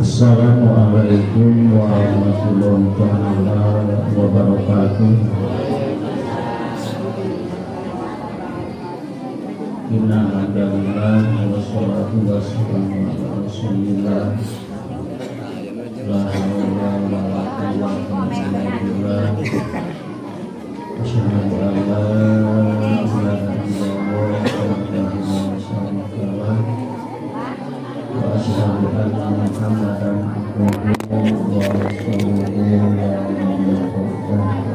Assalamualaikum warahmatullahi taala wabarakatuh. Inna alhamdulillah wassalatu wassalamu ala rasulillah. La haula wala quwwata illa billah. Asyhadu an la ilaha illallah wahdahu la syarika lah. Wa asyhadu anna Muhammadan abduhu wa rasuluhu la nabiyya ba'dahu.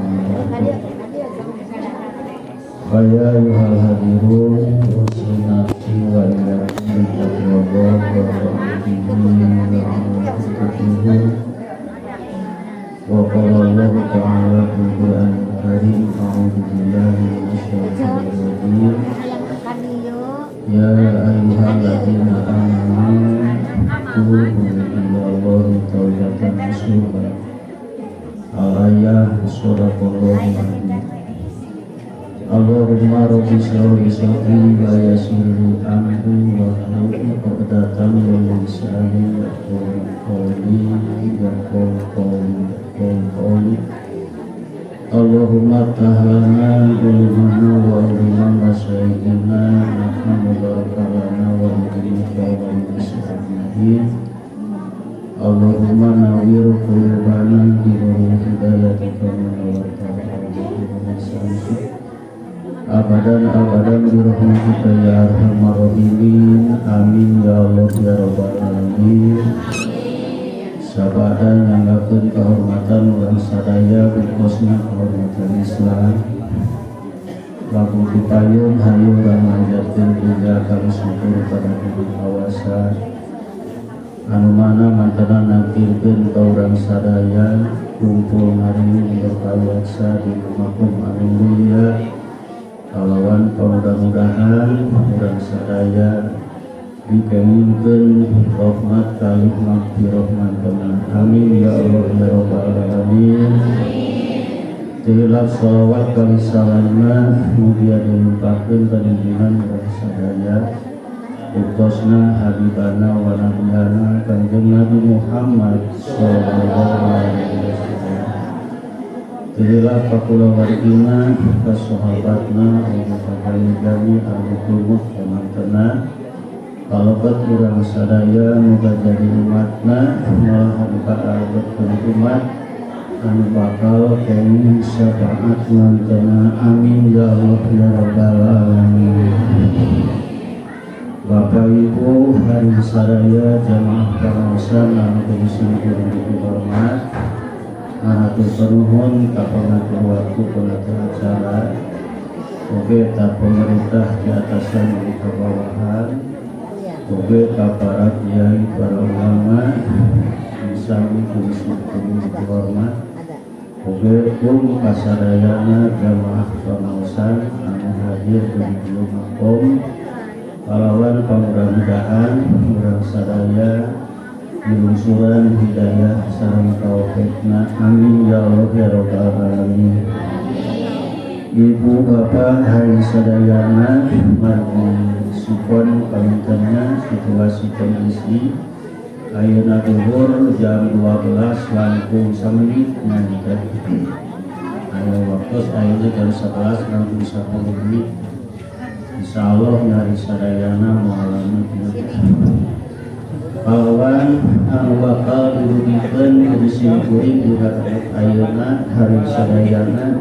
Fa ya ayyuhal hadirun usi nafsi wa iyyakum bittaqwallah wa ta'atihi wa qala Allah ta'ala fil Qur'anil Karim, a'udzu billahi minasy syaithanir rajim. Ya ayyuhalladzina amanu tubu ilallahi taubatan nasuha. Al-ayah shadaqallahu azim. Allahumma rabbi shrah li sadri wa yassir li amri wa hlul 'uqdatam min lisani yafqahu qawli yafqahu qawli yafqahu qawli. Allahumma tahlana ulumana wa uluma masyayina nahnu mubarakana wa ilmika wa ilmi. Allahumma nawwir qulubana bi nuri hidayatika wa abadan abadan bi rahmatika ya arhamar rahimin. Amin ya Allah ya rabbal alamin. Sabada nyanggakeun kehormatan urang sadaya bukosna kehormatan Islam. Lagu dipayun hayu urang manjatkeun puja kami syukur pada Tuhan Kawasa anu mana mantena naktirkeun ka urang sadaya kumpul ngariung berkawasa di makom anu mulia. Kalawan mudah-mudahan urang sadaya dikengingkeun rahmat kalih magfirah mantena. Amin ya Allah ya rabbal alamin. Tilap sholawat kali salamna mugia dilimpahkeun ka junjungan urang sadaya uktosna habibana wa nabiyana Kanjeng Nabi Muhammad sallallahu alaihi wasallam. Tilap kakulawargina ka sahabatna wa kami anu mantena. Kalebet urang sadaya muga jadi umatna malah haduka kalebetkeun umat anu bakal kenging syafaat mantena. Amin ya Allah ya rabbal alamin. Bapak Ibu hari sadaya jamaah pangaosan anu kudu dihormat, ngahatur nuhun ka pangatur waktu pengatur acara. Oge ta pemerintah di atasan di kebawahan, oge ka para kiai para ulama sami kudu dihormat. Oge kum kasadayana jamaah pangaosan anu hadir di dieu makom. Kalawan pamudah-mudahan urang sadaya dilungsuran hidayah sareng taufikna. Amin ya Allah ya rabbal alamin. Ibu bapak hari sadayana margi sukon pamintenna situasi kondisi ayeuna duhur jam 12 langkung samenit nya teh. Aya waktu ayeuna jam 11 langkung 10 menit. Insya Allah nyari sadayana mualama kalawan anu bakal dirugikeun ku simkuring dina ayeuna hari sadayana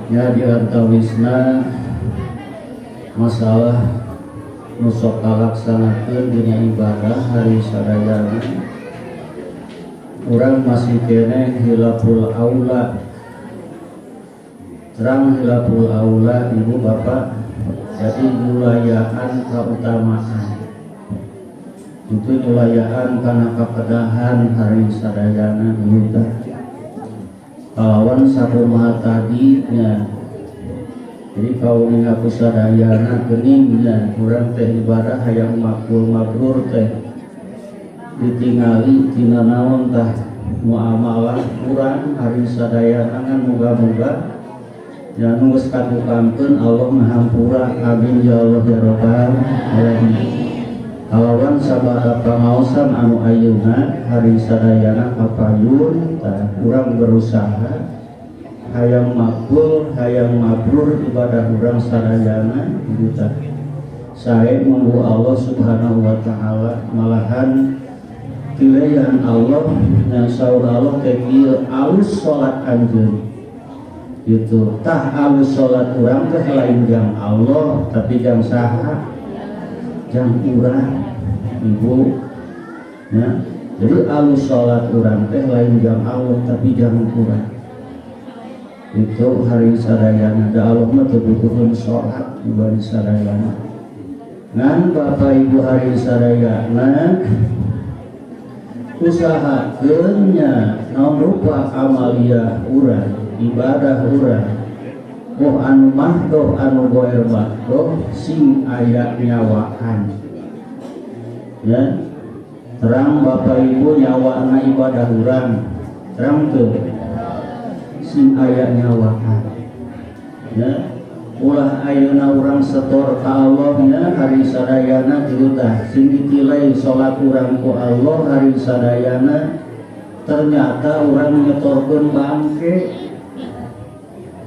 nya di antawisna masalah nu sok kalaksanakeun dina ibadah hari sadayana. Urang masih keneh hilaful aula. Terang hilaful aula ibu bapak, jadi nyulayaan keutamaan itu nyulayaan karena kepedahan hari sadayana ieu teh kalawan sakumaha tadi nya. Jadi kaum ngaku sadayana geuning nya urang teh ibadah hayang makbul mabrur teh ditingali tina naon tah muamalah urang hari sadayana ngan muga-muga ya nu geus katukangkeun Allah ngahampura. Amin ya Allah ya rabbal alamin. Kalawan sabada pangaosan anu ayeuna hari sadayana kapayun tah urang berusaha hayang makbul, hayang mabrur ibadah urang sadayana gitu tah. Sae munggu Allah Subhanahu wa taala, malahan pilihan Allah yang saur Allah teh kieu, alus salat anjeun gitu tah. Alus salat urang teh lain jang Allah, tapi jang saha? Jang urang, Ibu ya. Jadi alus salat urang teh lain jang Allah, tapi jang urang itu hari sadayana. Da Allah mah teu butuheun salat ibu hari sadayana. Ngan Bapak Ibu hari sadayana, usahakeun nya naon rupa amalia urang, ibadah urang, oh anu mahdoh anu goer mahdoh, sing aya nyawaan ya. Terang Bapak Ibu, nyawana ibadah urang terang tuh sing aya nyawaan ya. Ulah ayeuna urang setor ka Allah nya hari sadayana kitu tah, sing ditilai salat urang ku Allah hari sadayana, ternyata urang nyetorkeun bangke.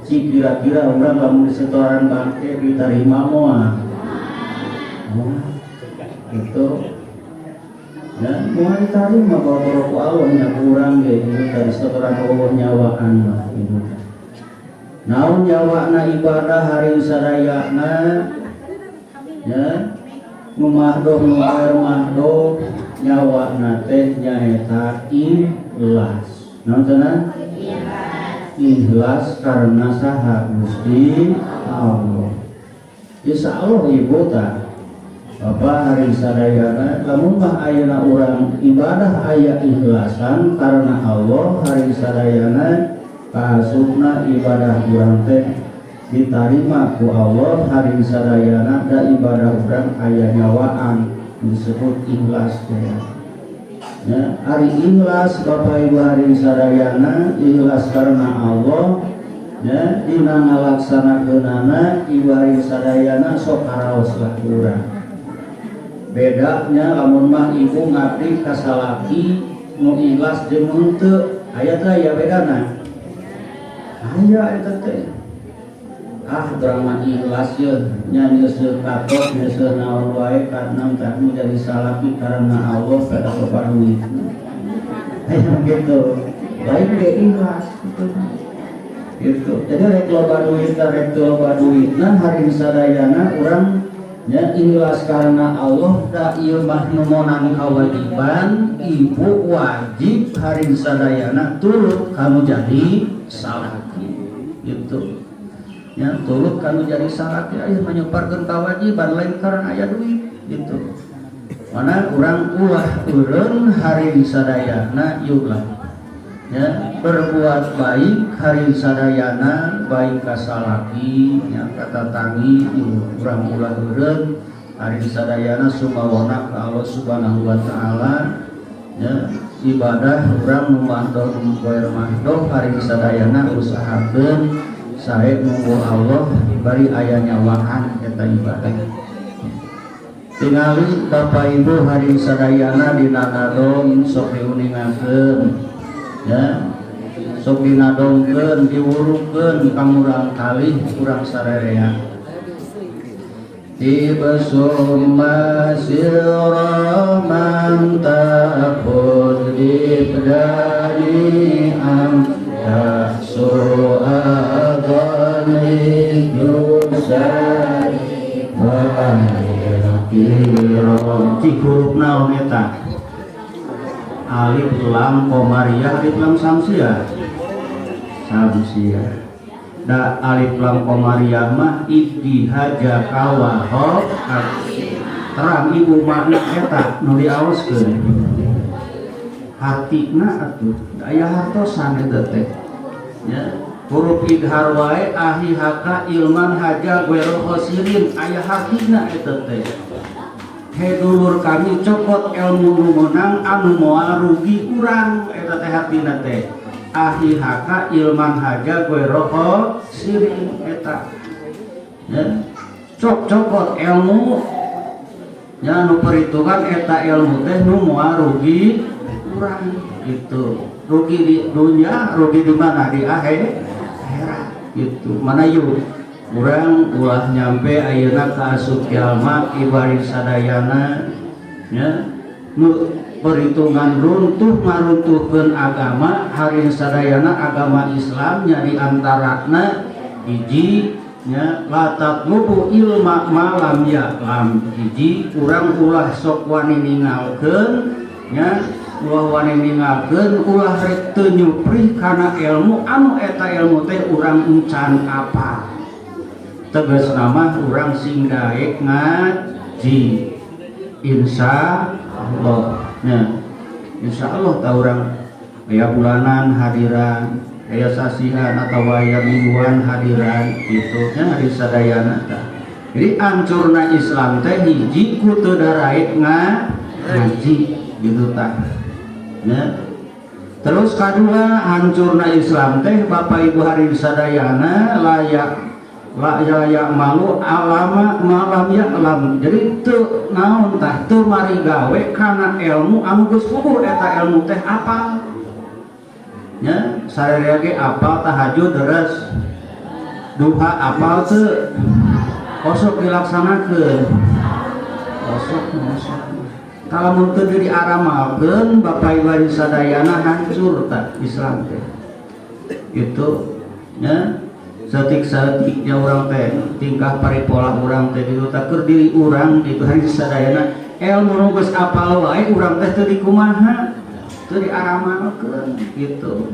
Ci kira-kira urang lamun setoran bangke diterima moal? Itu ya moal diterima bawa ku Allah nya kurang ge itu dari setoran Allah nyawaan mah gitu. Naon nyawana ibadah hari sadayana ya? Nu mahdoh nu gair mahdoh, nyawana teh nyaeta ikhlas. Naon cenah? Ikhlas karena saha? Gusti Allah. Insya Allah Ibu tah Bapak hari sadayana, lamun mah ayeuna urang ibadah aya ikhlasan karena Allah hari sadayana, kaasupna ibadah urang teh ditarima ku Allah hari sadayana, da ibadah urang aya nyawaan disebut ikhlas teh ya. Hari ikhlas Bapak Ibu hari sadayana, ikhlas karena Allah ya, dina ngalaksanakeunana ibu hari sadayana sok karaos lah urang. Bedanya lamun mah ibu ngabdi ka salaki nu ikhlas jeung nu henteu, aya teh aya bedana, aya eta teh. Ah, drama ikhlas ye nya, nyeuseuh katok nyeuseuh naon wae karena tah jadi salaki karena Allah pada loba duit aya gitu lain ge ikhlas gitu gitu. Jadi rek loba duit rek teu loba duitna hari sadayana urang ya ikhlas karena Allah, da ieu mah nu meunang kewajiban. Ibu wajib hari sadayana turut kamu jadi salaki gitu ya, turut kamu jadi salaki aya menyebarkeun kewajiban lain karena aya duit gitu. Mana urang ulah eureun hari sadayana, ieu lah ya, berbuat baik hari sadayana, baik ka salaki ya, ka tatangi, urang ulah eureun hari sadayana, sumawona ka Allah Subhanahu wa taala ya. Ibadah urang nu mahdoh nu goer mahdoh hari sadayana, usahakeun sae nunggu Allah bari aya nyawaan eta ibadah. Tingali Bapak Ibu hari sadayana, dina ngadong sok diuningakeun ya, sok dinadongkeun, diwurukeun ka murang kalih urang sarerea. Tibsumma sirra man ta'khudh ibdani am su'adani yusari. Cik huruf naon eta? Alif lam komariah, alif lam samsiah, samsiah. Da alif lam komariah mah ibdi haja kawaho. Terang Ibu makna eta nu diaoskeun? Hatina atuh aya hartosan eta teh ya. Huruf idhar wae, ahi haka ilman haja guero khosirin, aya hartina eta teh. He dulur kami, cokot ilmu nu meunang, anu moal rugi urang, eta teh hartina teh ahi haka ilman haja guero khosirin eta ya. Cok cokot ilmu. Nya nu perhitungan eta ilmu teh nu moal rugi urang gitu. Rugi di dunia, rugi di mana? Di akhir akhirat gitu. Mana yuk urang ulah nyampe ayeuna ka asup jalma ibari sadayana nya nu perhitungan runtuh ngaruntuhkeun agama hari sadayana agama Islam nya di antarana hiji nya la tatlubu ilma malam ya lam hiji urang ulah sok wani ningalkeun nya ulah wani ningalkeun ulah rek teu nyuprih kana ilmu anu eta ilmu teh urang encan apa tegasna mah urang sing daek ngaji insya Allah nya insya Allah ta urang aya bulanan hadiran aya sasihan atau aya mingguan hadiran gitu nya hari sadayana tah. Jadi ancurna Islam teh hiji ku teu daraek ngaji gitu tah nya. Terus kadua hancurna Islam teh Bapak Ibu hari sadayana layak layak malu alama malam ya alam. Jadi teu naon tah teu mari gawe kana ilmu anu geus puguh eta ilmu teh apa nya sararea ge apal tahajud deres duha apal teu kosok dilaksanakeun kosok kosok kalau teu diaramalkeun Bapak Ibu sadayana hancur tah Islam teh itu nya. Saeutik-saeutiknya urang teh tingkah paripola urang teh ditu tah keur diri urang itu hari sadayana ilmu nu geus apal wae urang teh teu dikumaha teu diaramalkeun gitu.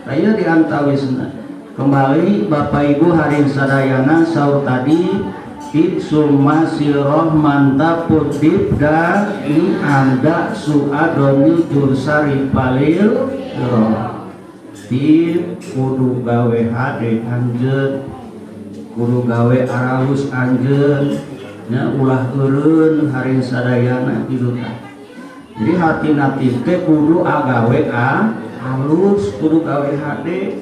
Aya di antawisna kembali Bapak Ibu hari sadayana saur tadi summa siroh mantapud da ni anda suadoni jursari palil roh tip kudu gawe hade anjeun kudu gawe aralus anjeun nya ulah eureun hari sadayana kitu tah. Jadi hati natif teh kudu agawe halus kudu gawe hade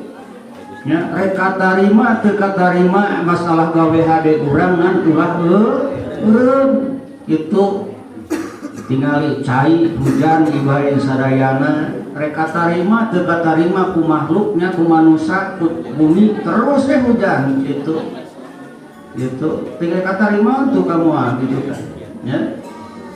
nya rek katarima teu katarima masalah gawe hade urang ngan ulah eureun kitu. Tingali cai hujan ibarin sadayana rek katarima teu katarima ku makhluknya ku manusia ku bumi terus deh hujan gitu gitu tinggal katarima tuh kamu gitu kan ya.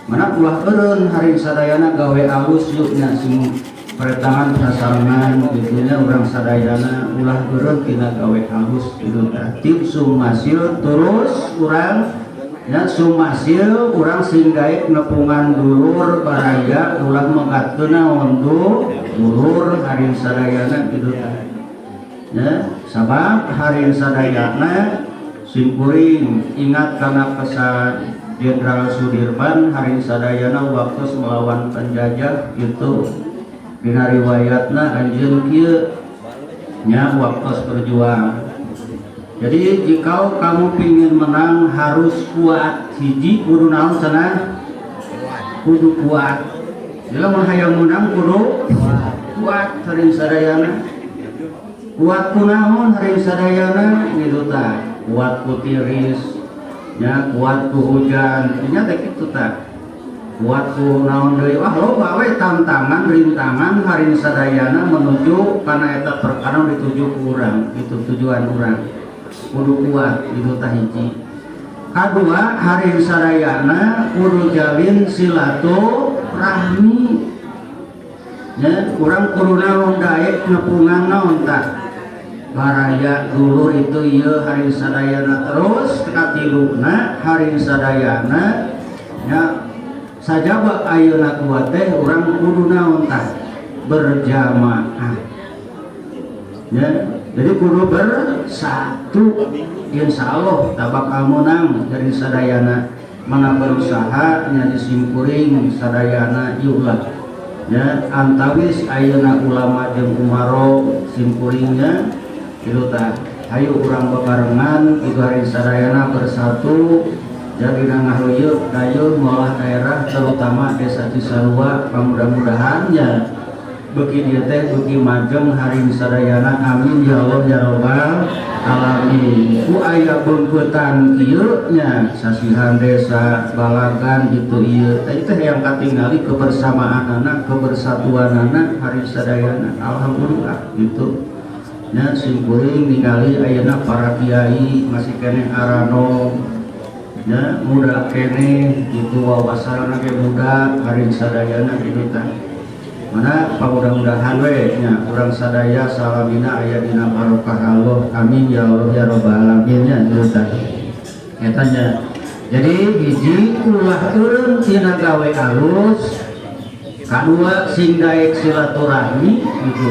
Mana ulah eureun hari sadayana gawe alus yuk nya sing peretangan sasarengan gitu nya urang sadayana ulah eureun tina gawe alus gitu tah. Tip sumasil terus urang ya sumasil urang sing gaek nepungan dulur baraya ulah megatkeun naon dulur hari sadayana gitu tah ya. Sabab hari sadayana simkuring ingat kana pesan Jenderal Sudirman hari sadayana waktu melawan penjajah itu dina riwayatna anjeun kieu nya waktu berjuang. Jadi jika kamu pingin menang harus kuat hiji kudu naon cenah kudu kuat. Jadi lamun hayang menang kudu kuat hari sadayana. Kuat ku naon hari sadayana gitu tah. Kuat ku tiris nya kuat ku hujan nya teh kitu tah. Kuat ku naon deui wah loba we tantangan rintangan hari sadayana menuju kana eta perkara dituju ku urang itu tujuan urang. Kudu kuat itu tah hiji. Kadua hari sadayana kudu jalin silaturahmi nya urang kudu naon daek nepungan naon tah baraya dulur itu ieu hari sadayana terus katiluna hari sadayana nya sajaba ayeuna kuat teh urang kudu naon tah berjamaah ya. Jadi kudu bersatu insya Allah tak bakal menang dari sadayana mana berusaha nya disimpuring sadayana iulah ya antawis ayeuna ulama jeung umaro simpuringnya itu tah hayu urang bebarengan itu hari sadayana bersatu jadi ngahluyeup dayeuh ngolah daerah terutama desa Cisarua mudah-mudahan ya Beuki dieu teh beuki majeng harim sadayana amin ya Allah ya Rabbal alamin. Ku aya beungkeutan kieu nya sasihan desa balagan gitu ieu teh teh yang katingali kebersamaanana kebersatuanana harim sadayana alhamdulillah gitu. Nya simkuring ningali ayeuna para kiai masih keneh aranom nya muda keneh gitu wawasanna ge muda harim sadayana gitu tah. Mana pamudah-mudahan we nya urang sadaya salamina aya dina barokah Allah amin ya Allah ya rabbal alamin nya gitu tah. Eta nya. Jadi hiji ulah eureun tina gawe alus, kadua sing daek silaturahmi gitu.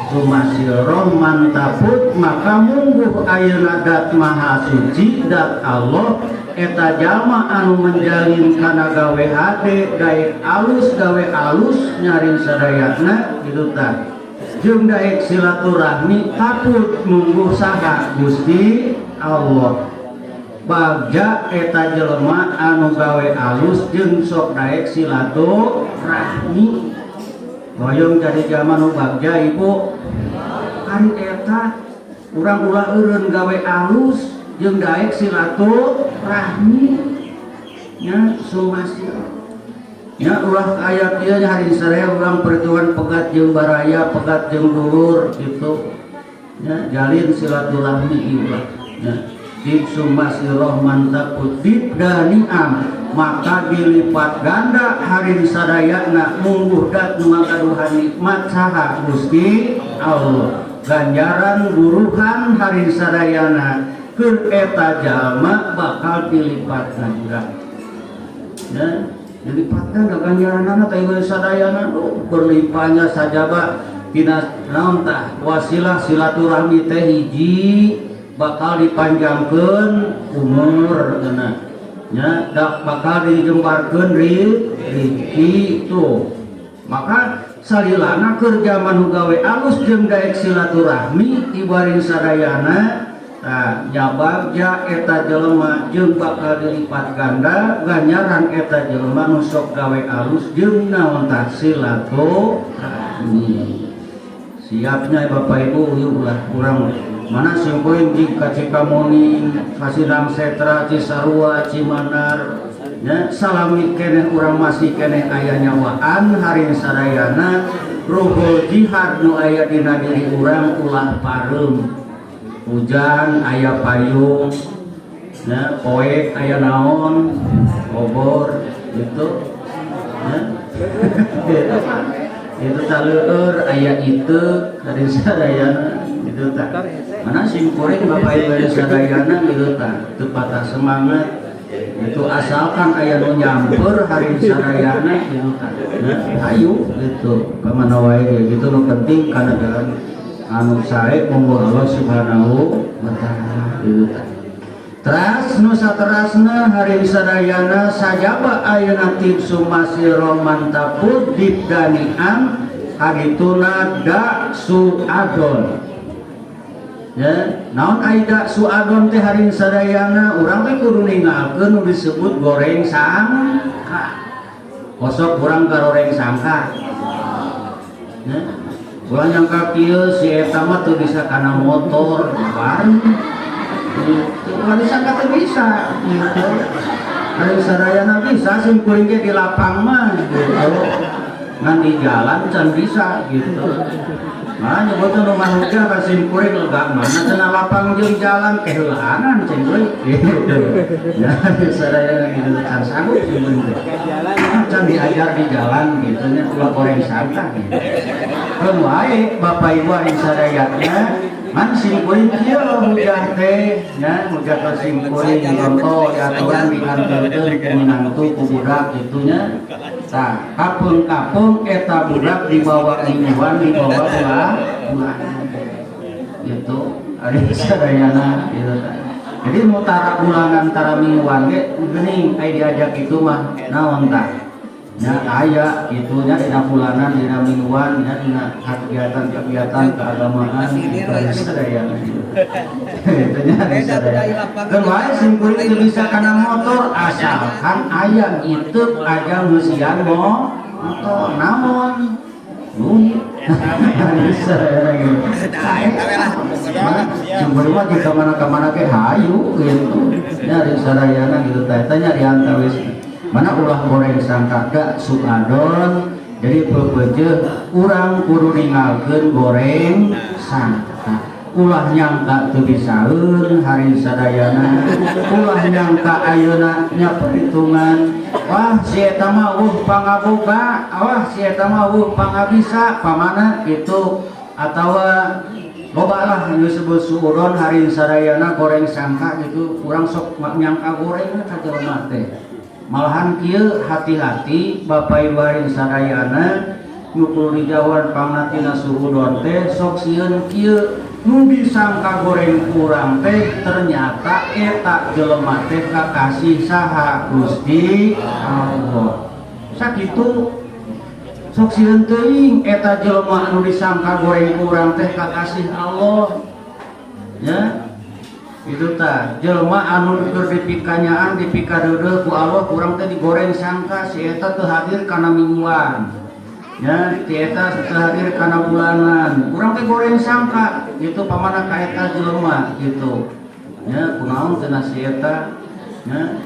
Sumasirah mantaput maka mungguh ayeuna dat maha suci dat Allah eta jalma anu menjalin kana gawe hade daek alus gawe alus nyarin sadayana gitu tah. Jeung daek silaturahmi takut mungguh saha Gusti Allah. Bagja eta jelema anu gawe alus jeung sok daek silaturahmi. Hoyong jadi jalma nu bagja ibu ari eta urang ulah eureun gawe alus jeung daek silaturahmi nya sumasir nya ulah aya kieu nya hari saraya urang perjuangan pegat jeung baraya pegat jeung dulur gitu nya jalin silaturahmi ieu ulah nya dib sumasirah mantaput dib daniam maka dilipat ganda harim sadayana mungguh dat nu ngagaduhan nikmat saha Gusti Allah ganjaran buruhan harim sadayana keur eta jalma bakal dilipat ganda ya dilipat ganda ganjaranana teh sadayana berlimpahnya sajaba tina naon tah wasilah silaturahmi teh hiji bakal dipanjangkeun umur cenah nya dak bakal dijembarkeun rezeki tuh maka salilana keur jaman nu gawe alus jeung daek silaturahmi ibarin sadayana tah nyabagja eta jelema jeung bakal dilipat ganda ganjaran eta jelema nu sok gawe alus jeung naon tah silaturahmi. Siapnya Bapak Ibu yuk ulah kurang mana simpuin jika Cikamuning, Kasinang Setra, Cisarua, Cimanar ya, salami keneh urang masih keneh aya nyawaan hari sadayana ruhul jihad nu aya dina diri urang ulah pareum hujan aya payung ya, poek aya naon obor gitu ya. Itu taleur aya itu hari sadayana gitu tah. Mana simkuring Bapak Ibu hari sadayana gitu tah. Teu patah semangat itu asalkan aya nu nyamper hari sadayana gitu tah. Nah, ayo gitu ka mana wae gitu nu penting kana jalan anu sae monggo Allah Subhanahu wa taala gitu tah. Teras nu saterasna hari sadayana sajaba ayeuna tib sumasira mantapud dibdanian hadituna da suadon ya naon aida suadon teh hari sadayana urang teh kudu ninggalkeun nu disebut goreng sangka kosok urang garoreng sangka ya ulah nyangka kieu si eta mah teu bisa kana motor bareng ulah disangka teu bisa gitu. Ari sadayana bisa sim kuring ge di lapang mah gitu. Ngan di jalan can bisa gitu. Nah nyebutna nu manusia ka sim kuring lega mana cenah lapang jeung jalan keheulaanan cing kuring gitu. Ya sadayana gitu can sanggup sim kuring teh. Can diajar di jalan gitu nya ulah goreng sangka gitu. Keun wae Bapak Ibu ari sadayana man sim kuring kieu hujah teh nya hujah ka sim kuring contoh diaturan dianterkeun ku minantu ku budak kitu nya. Tah kapeung-kapeung eta budak dibawa mingguan dibawa bulan gitu ari sadayana gitu tah. Jadi nu tara bulanan tara mingguan ge geuning aya diajak itu mah naon tah nya aya kitu nya dina bulanan dina mingguan nya dina kegiatan-kegiatan keagamaan gitu ari sadayana gitu. Itu nya ari sadayana. Keun wae sim kuring teu bisa kana motor asalkan aya itu aja ngeusian motor naon duit Bisa ya gitu. Sumber mah di mana-mana ge hayu gitu. Nyari sadayana gitu tah eta nya diantawis. Mana ulah goreng sangka da suadon. Jadi pepeje urang kudu ninggalkeun goreng sangka. Ulah nyangka teu bisaeun hari sadayana. Ulah nyangka ayeuna nya perhitungan. Wah si eta mah eueuh pangaboga, wah si eta mah eueuh pangabisa, pamana gitu atawa loba lah nu disebut suudon hari sadayana goreng sangka gitu, urang sok nyangka goreng ka jelema teh. Malahan kieu hati-hati Bapak Ibu hari sadayana nu kudu dijauhan pangna tina suudon teh sok sieun kieu nu disangka goreng kurang teh ternyata eta jelema teh kakasih saha Gusti Allah. Sakitu sok sieun teuing eta jelema anu disangka goreng kurang teh kakasih Allah. Ya. Itu tah jelema anu keur dipikanyaan dipikadeudeuh ku Allah kurang teh digoreng sangka si eta teu hadir kana mingguan. Ya, si eta teu hadir kana bulanan. Urang teh goreng sangka gitu pamana ka eta jelema gitu. Ya, kunaon cenah si eta ya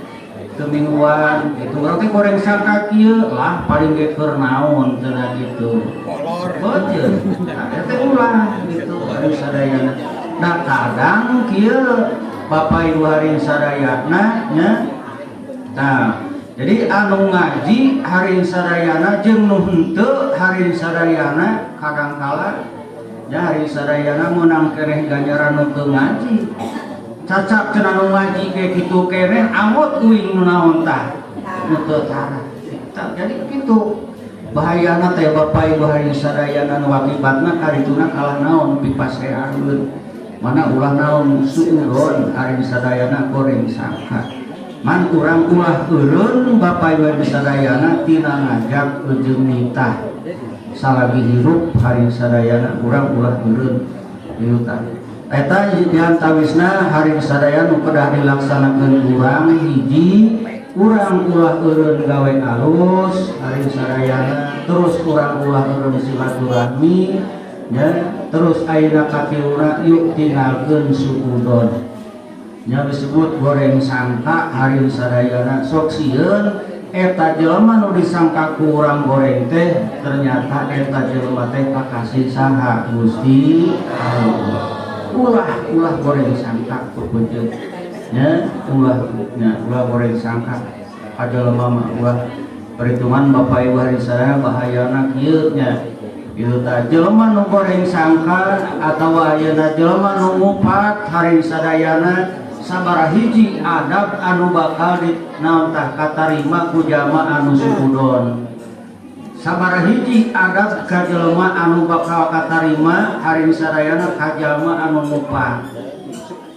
teu mingguan gitu. Urang teh goreng sangka kieu lah paling ge keur naon cenah gitu. Kolor. Betul. Nah, eta teh ulah gitu anu sadayana. Nah, kadang kieu Bapak Ibu hari sadayana nya. Nah, jadi anu ngaji hari sadayana jeung nu henteu hari sadayana kadangkala ya hari sadayana meunang keneh ganjaran nu teu ngaji. Cacap cenah nu ngaji kayak kitu keneh amot uing nu naon tah nu teu tara. Tah, jadi kitu bahayana teh Bapak Ibu hari sadayana nu akibatna karituna kalah naon pipaseankeun. Mana ulah naon suudon hari sadayana goreng sangka. Man urang ulah eureun Bapak Ibu hari sadayana tina ngajak jeung nitah. Salagi hirup hari sadayana urang ulah eureun ieu tah. Eta diantawisna hari sadayana nu kedah dilaksanakeun urang hiji urang ulah eureun gawe alus hari sadayana terus urang ulah eureun silaturahmi ya terus ayeuna katiluna yuk tinggalkeun suudon nya disebut goreng sangka hari sadayana sok sieun eta jelema nu disangka ku urang goreng teh ternyata eta jelema teh kakasih saha Gusti Allah. Ulah ulah goreng sangka pepejeun nya ulah nya ulah goreng sangka ka jelema mah ulah perhitungan Bapak Ibu hari sadayana bahayana kieu nya. Ieu tah jelema nu goreng sangka atawa ayeuna jelema nu ngupat hari sadayana sabaraha hiji adab anu bakal di naon tah katarima ku jalma anu suudon. Sabaraha hiji adab ka jelema anu bakal katarima hari sadayana ka jalma anu ngupat.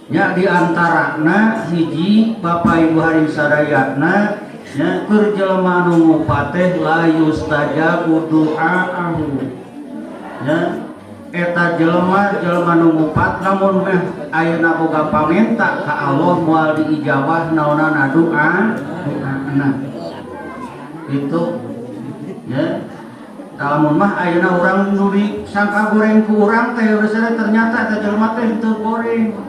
Nya di antarana hiji Bapak Ibu hari sadayana nya keur jelema anu ngupat teh la yustajabu du'aahu. Ya, eta jelema jelema nu ngupat lamun meh ayeuna boga pamenta ka Allah moal diijabah naonana doa doana. Itu ya. Lamun mah ayeuna urang nu disangka goreng ku urang teh geus ternyata eta jelema teh teu goreng.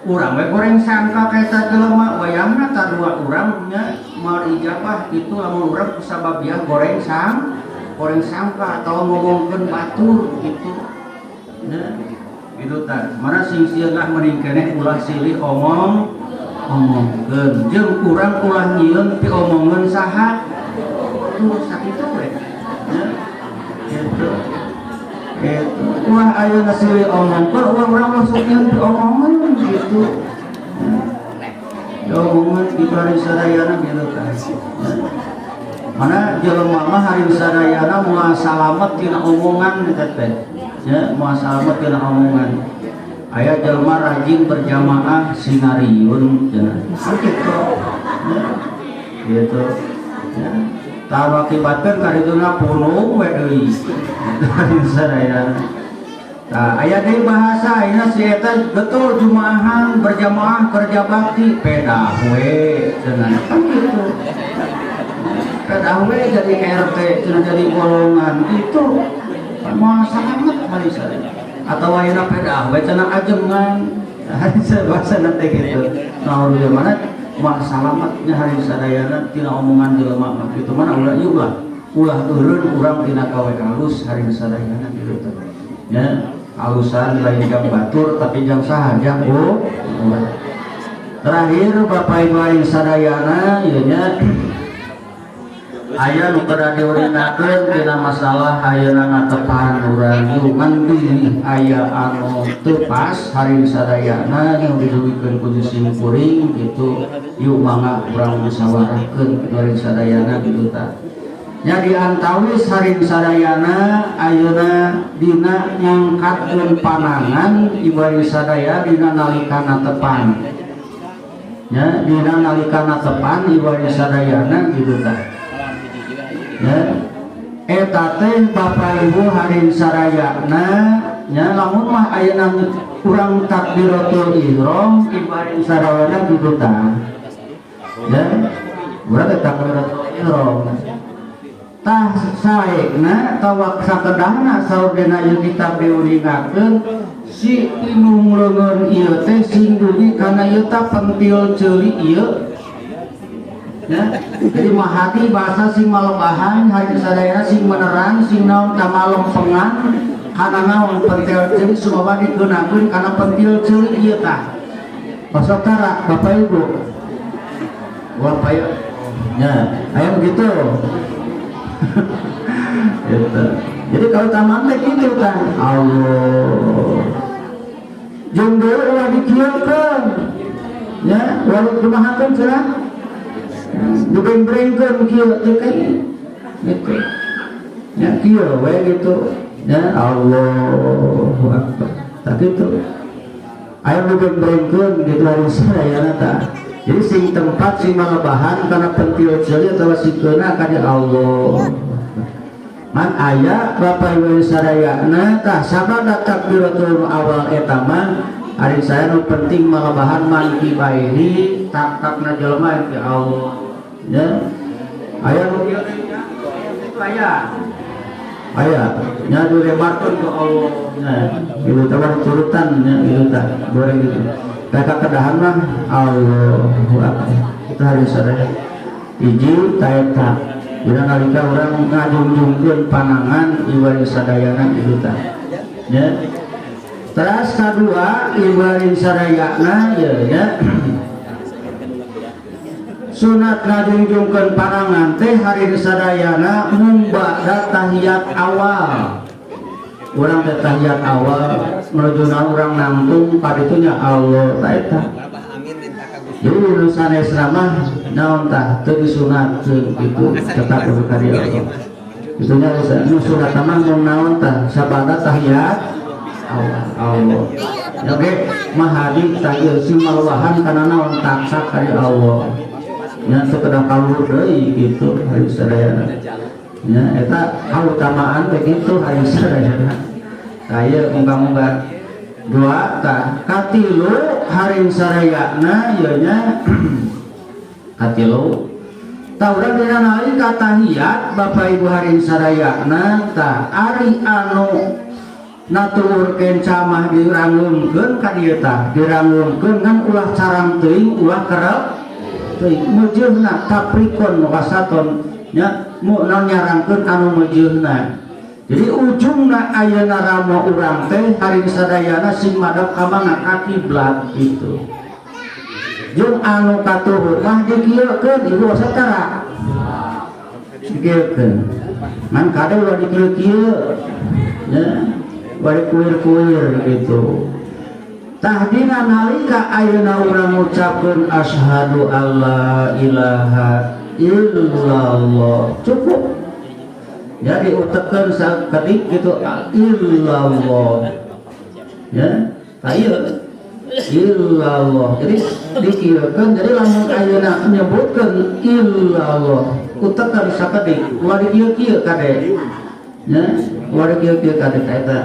Urang we goreng sangka ka eta jelema wayahna ta dua urang nya moal diijabah kitu lamun urang kusababiah goreng sang goreng sangka atau ngomongkeun batur gitu. Ya, gitu tah. Mana sing sieun lah mending keneh ulah silih omong omongkeun. Jeung urang ulah nyieun piomongeun saha. Tuh sakitu we. Ya. Gitu. Gitu. Ulah ayeuna silih omongkeun, ulah urang langsung nyieun piomongeun gitu. Ya, omongan di hari sadayana gitu tah. Ya. Mana jelema mah hari sadayana moal salamet tina omongan eta teh. Ya, moal salamet tina omongan. Aya jelema rajin berjamaah sinariun cenah. Gitu. Ya. Gitu. Ya. Tah akibatkeun karituna punung we deui. Hari sadayana. Tah aya deui bahasa ayeuna si eta betul jumaahan berjamaah kerja bakti pedah we cenah. Kan gitu. Pedah we jadi RT cenah jadi golongan itu. Moal salamet hari sadayana. Atawa ayeuna pedah we cenah ajengan. Hari bahasa teh kitu. Nah, mana moal salametnya hari sadayana tina omongan jelema mah kitu mana ulah ieu ulah. Ulah eureun urang tina gawe halus hari sadayana kitu teh. Ya, alusan lain jang batur tapi jang saha jang ulah. Terakhir Bapak Ibu hari sadayana ieu nya aya nu kedah diuningakeun tina masalah ayeuna ngatepahan urang ieu ngan bilih aya anu teu pas hari sadayana yang didugikeun ku sim kuring gitu yuk mangga urang musyawarahkeun hari sadayana gitu tah. Nya diantawis hari sadayana ayeuna dina ngangkatkeun panangan ibu hari sadaya dina nalikana tepan. Nya dina nalikana tepan ibu hari sadayana gitu tah. Ya eta teh Bapak Ibu hari sadayana nya lamun mah ayeuna urang takbiratul ihram ibu hari sadayana gitu tah. Ya urang teh takbiratul ihram tah saekna tawak sakedahna saur dina ieu kitab diuningakeun si inung leungeun ieu teh sing dugi kana ieu tah pentil ceuli ieu. Ya, jadi mahati bahasa sing malebahan hari sadayana sing menerang sing naon kamalempengan kana naon pentil ceuli sumawa dikeunakeun kana pentil ceuli ieu tah. Pasok tara Bapak Ibu. Wah, Pak ya, ayo begitu. Gitu. Jadi kalau taman teh kitu tah. Allah. Jeung deui ulah dikieukeun. Ya, ulah dikumahakeun cenah. Digembrengkeun kieu teh gitu. Ya kieu we gitu. Ya Allahu Akbar. Tah kitu. Aya nu digembrengkeun gitu hari sadayana tah. Jadi sing tempat sing malebahan kana pentil ceuli atawa sing keuna ka di Allah. Man aya Bapak Ibu sadayana tah sabada takbiratul awal eta mah ari saya nu penting malebahan mankibaihi tak-takna jelema ti Allah. Ya. Aya nu kieu itu aya. Aya nya dilebarkeun ku Allah. Nya ieu teh turutan nya ieu tah goreng gitu. Kata kedahan mah Allahu Akbar. Itu hari sadaya. Hiji ta eta. Dina nalika urang ngajungjungkeun panangan ieu sadayana ieu tah. Ya. Teras kadua ieu sadayana ieu nya. Sunat ngajungjungkeun panangan teh hari sadayana mung ba'da tahiyat awal. Urang teh tahiyat awal menuju urang nangtung kaditunya Allah ta eta. Jadi nu sanesna mah naon tah teu disunatkeun kitu tetap ka dieu Allah. Itunya nu sunat mah mun naon tah sabada tahiyat awal Allah. Oke, mahadi tah ieu sing maluahan kana naon taksak ka Allah. Nya teu kedah kaluhur deui kitu hari sadayana. Nya eta kautamaan teh kitu hari sadayana. Tah ieu muga-muga dua tah katilu hari sadayana ieu nya katilu tah urang dina nalika tahiyat Bapak Ibu hari sadayana tah ari anu natuur kenca mah dirangeumkeun ka dieu tah dirangeumkeun ngan ulah carang teuing ulah kerep teuing meujeunna taprikon wasaton nya mu nyarangkeun anu meujeunna. Jadi ujungna ayeuna ramo urang teh hari sadayana sing madep ka mana ka kiblat gitu. Jeung anu katuhur mah dikieukeun ibu satara. Dikieukeun. Man kade ulah dikieu-kieu. Ya, bari kuir-kuir gitu. Tah dina nalika ayeuna urang ngucapkeun asyhadu alla ilaha illallah. Cukup. Ya diutekeun sakedik gitu illallah. Ya, tah ieu illallah. Jadi dikieukeun jadi lamun ayeuna nyebutkeun illallah, utekeun sakedik ulah dikieu-kieu kade. Ya, ulah dikieu-kieu kade eta.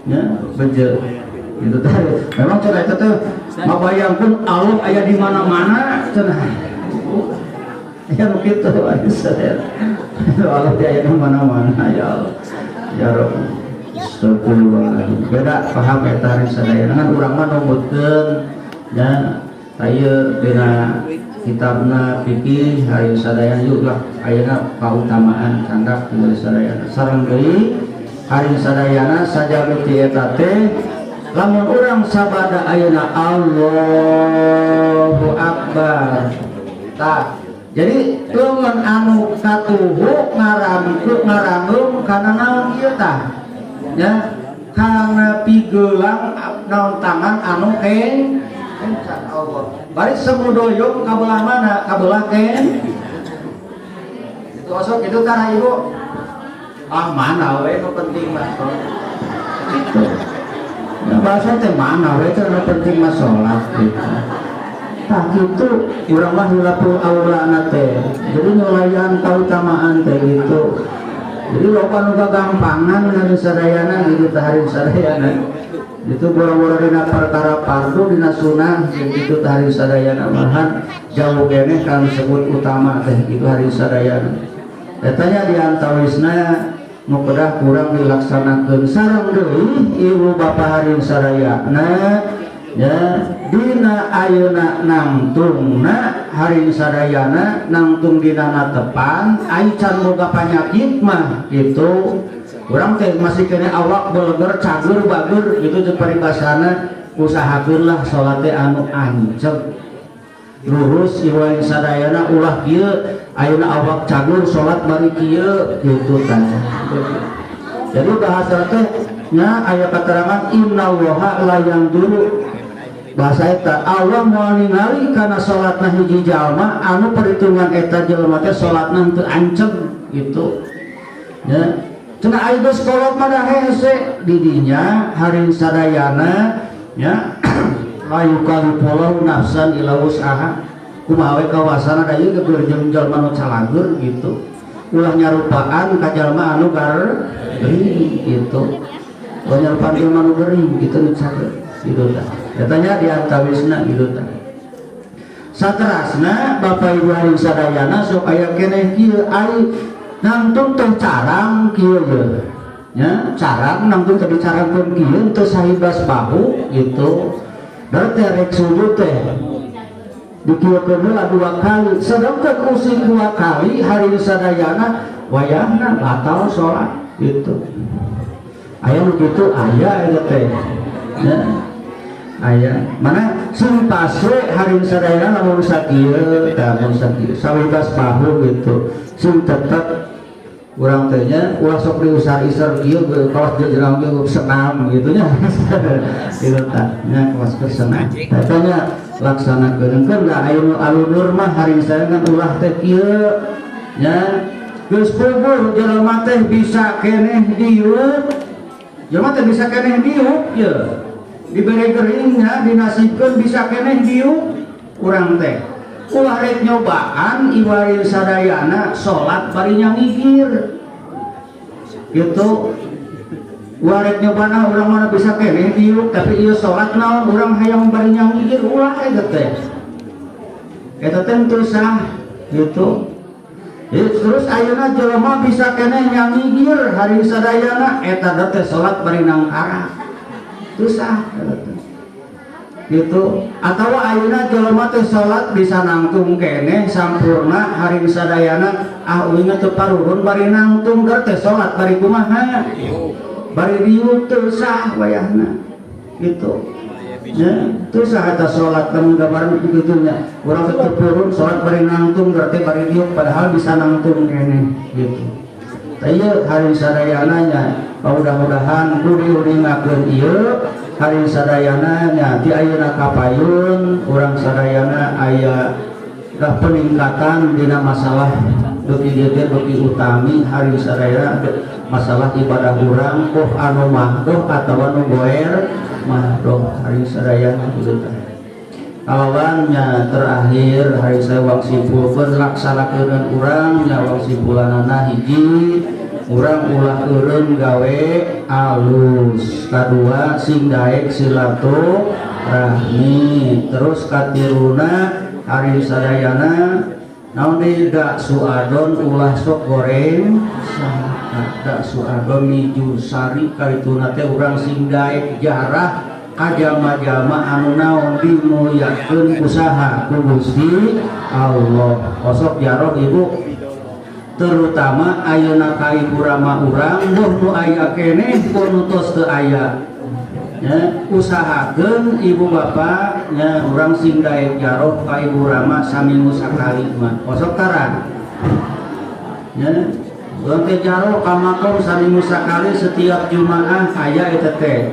Ya, beje. Gitu teh. Memang cenah eta teh mabayangkeun Allah aya di mana-mana cenah. Ya begitu, Allah aya di mana-mana ya Allah. Ya Rabb. Astagfirullahaladzim. Beda paham eta hari sadayana kan urang mah numutkeun nya ieu dina kitabna fikih hari sadayana yuk lah ayeuna kautamaan candak hari sadayana. Sareng deui hari sadayana sajabeuti eta teh lamun urang sabada ayeuna Allahu Akbar. Tah, jadi lamun anu katuhu ngaramkeun ngarangeum kana naon ieu tah? Ya, kana pigelang naon tangan anu kencan Allah. Bari semudoyong ka belah mana? Ka belah ken. Itu osok itu tara ibu. Ah mana we nu penting mah sholat. Gitu. Ya bahasa teh mana we teh nu penting mah sholat gitu. Tah kitu urang mah hilapul aulana teh. Jadi nyulayan kautamaan teh gitu. Jadi loba nu gagampangan hari sadayana gitu tah hari sadayana. Itu boro-boro dina perkara fardu dina sunah gitu tah hari sadayana malahan jauh keneh kan disebut utama teh gitu hari sadayana. Eta nya di antawisna nu kedah kurang dilaksanakeun sareng deui ibu bapa hari sadayana ya dina ayeuna nangtungna hari sadayana nangtung dina natepan ai can boga panyakit mah gitu. Urang teh masih kene awak beleger cager bager gitu jeung paribasana usahakeun lah salat teh anu anceg lurus ieu sadayana ulah kieu ayeuna awak cager salat bari kieu gitu tah. Jadi bahasa teh nya aya keterangan innallaha la yanzuru bahasa eta Allah moal ningali kana salatna hiji jalma anu perhitungan eta jelema teh salatna teu anceg gitu ya. Cenah aya geus kolot mah da hese di dinya hari sadayana nya la yukallifullahu nafsan illa wus'aha kumaha we kawasana da ieu keur jeung jalma nu calageur gitu ulah nyarupaan ka jalma anu gering gitu ulah nyarupaan jalma anu gering gitu nu cager gitu tah. Katanya di antawisna gitu tah. Saterasna Bapak Ibu hari sadayana sok aya keneh kieu ai nangtung teh carang kieu ye. Nya carang nangtung teh dicarangkeun kieu teu sahibas bahu gitu. Da teh rek sujud teh dikieukeun heula dua kali sedangkan usik dua kali hari sadayana wayahna batal salat gitu. Aya nu kitu aya eta teh. Nya aya mana sing pase hari sadayana lamun sakieu tah mun sakieu sawibas bahu gitu sing tetep urang teh nya ulah sok diusar-isar kieu kawas jejerang kieu senam gitu nya gitu tah nya kawas keur senam eta nya laksanakeun keun da aya nu alunur mah hari sadayana ulah teh kieu nya geus puguh jelema teh bisa keneh diuk jelema teh bisa keneh diuk ye dibere geringnya dinasibkeun bisa keneh diuk urang teh ulah rek nyobaan iwarin sadayana salat bari nyangigir gitu ulah rek nyobaan urang mana bisa keneh diuk tapi ieu salat naon urang hayang bari nyangigir ulah eta teh eta teh teu sah gitu. Jadi, terus ayeuna jelema bisa keneh nyangigir hari sadayana eta teh salat bari nangkara teu sah gitu. Atau ayeuna jelema teh salat bisa nangtung keneh sampurna hari sadayana ah uing teu parurun bari nangtung keur teh salat bari kumaha bari diuk teu sah wayahna gitu ya teu sah eta salat lamun gambaran kitu nya urang teh teu purun salat bari nangtung berarti bari diuk padahal bisa nangtung keneh gitu. Tah ieu hari sadayana nya mudah-mudahan kudu ieu hari sadayana nya ti ayeuna kapayun urang sadayana aya dah peningkatan dina masalah beuki dieu teh beuki utami hari sadayana masalah ibadah urang koh anu mahdoh atawa nu goer mahdoh hari sadayana kitu teh. Kalawannya terakhir hari saya wang simpulkeun laksanakeun urang nya wang simpulanana hiji urang ulah eureun gawe alus kadua sing daek silaturahmi terus katiluna hari sadayana Naon deui? Da suadon, ulah sok goreng saha, da suadon miju sari karituna teh urang sing daek jarah ka jalma-jalma anu naon dimulyakeun usaha ku Gusti Allah. Osok jaroh, Ibu, terutama ayeuna ka ibu rama urang, boh nu aya keneh pun nu tos teu aya ya, usahakeun ibu bapak nya urang sing daek jaroh ka ibu rama saminggu sakali mah. Osok tara ya urang teh jaroh ka makom saminggu sakali, setiap Jumaah aya eta teh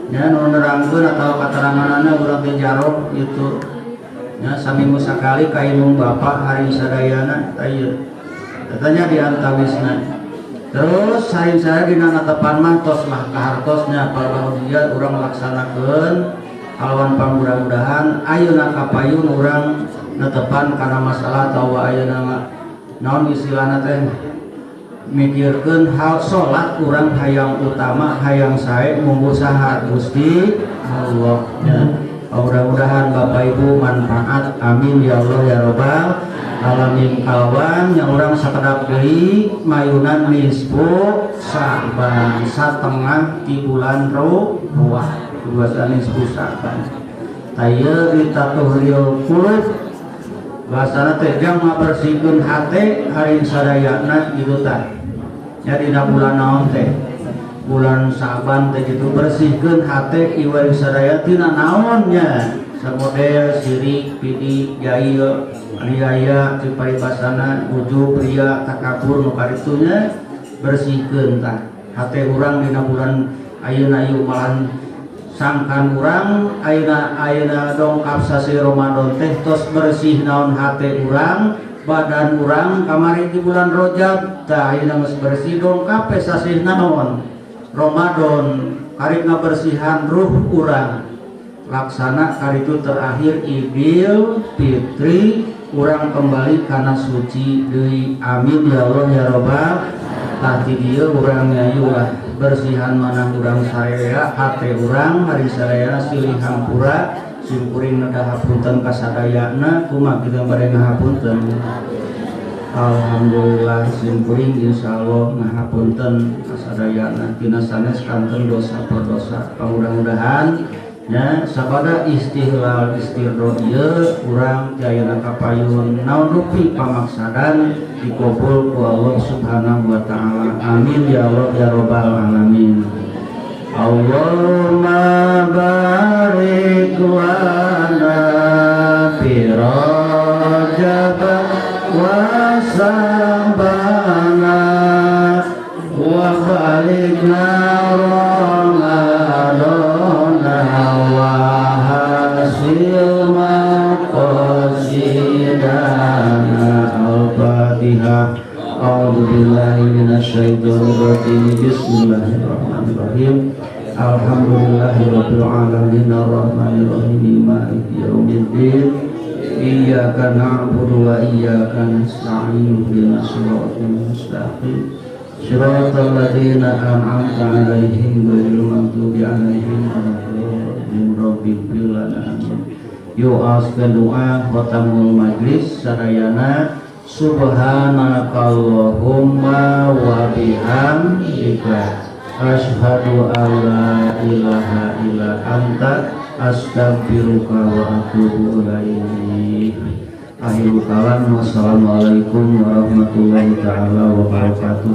ya nu nerangkeun atau kateranganana. Urang teh jaroh itu ya saminggu sakali ka indung bapak hari sadayana. Tah, katanya di antawisna. Terus saing saya dina netepan mah tos lah kahartosnya dia urang laksanakeun kalawan pamudah-mudahan ayeuna kapayun urang netepan karena masalah atawa ayeuna naon istilahna teh mikirkeun hal salat urang hayang utama, hayang sae munggu saha? Gusti Allah ya. Mudah-mudahan Bapak Ibu manfaat, amin ya Allah ya robbal alamin. Kawan yang urang sakedap deui mayunan nisfu Sa'ban, satengah di bulan Ruwah, bahasa nisfu Sa'ban. Taya litathhiril qulub, bahasana teh jang ngabersihkeun hate hari sadayana gitu tah ya. Dina bulan naon teh, bulan Sa'ban teh gitu, bersihkeun hate ieu sadaya tina naonnya, samodel sirik, pidi, jail, aniaya, ti paribasana ujub, ria, takabur, nu karitunya bersihkeun tah hate urang dina bulan ayeuna ieu. Malahan sangkan urang ayeuna ayeuna dongkap sasi Ramadan teh tos bersih naon hate urang, badan urang kamari di bulan Rajab tah. Ayeuna geus bersih, dongkap sasih naon Ramadan, karek ngabersihan ruh urang laksana karitu terakhir Idul Fitri urang kembali karena suci deui, amin ya Allah ya robbal. Tah, ti dieu urang nyayu lah bersihan mana urang sararea, hate urang hari sararea, silih hampura. Simkuring nedah hapunten kasadayana. Kumaha kita bade ngahapunten? Alhamdulillah, simkuring insyaallah ngahapunten kasadayana tina sanes kanten dosa perdosa. Mudah-mudahan ya sabada istihlal istirdho ieu urang ti ayeuna kapayun naon rupi pamaksadan dikabul ku Allah Subhanahu wa taala, amin ya Allah ya robbal alamin. Allahumma barik lana fi Rajab wa Sa'bana wa balighna Ramadana wa hasil maqasidana. Al-Fatihah. A'udzu billahi minasyaitonir rajim. Bismillahirrahmanirrahim. Alhamdulillahirabbil alamin arrahmanirrahim maliki yaumiddin. Iyyaka na'budu wa iyyaka nasta'in ihdinas siratal mustaqim. Siratal ladzina an'amta 'alaihim ghairil maghdubi 'alaihim waladdallin. Rabbighfir lana. Yo askeun doa khatamul majlis sadayana. Subhanakallahumma wa bihamdika asyhadu an la ilaha illa anta astaghfiruka wa atubu ilaik. Akhirul kalam, wassalamualaikum warahmatullahi taala wabarakatuh.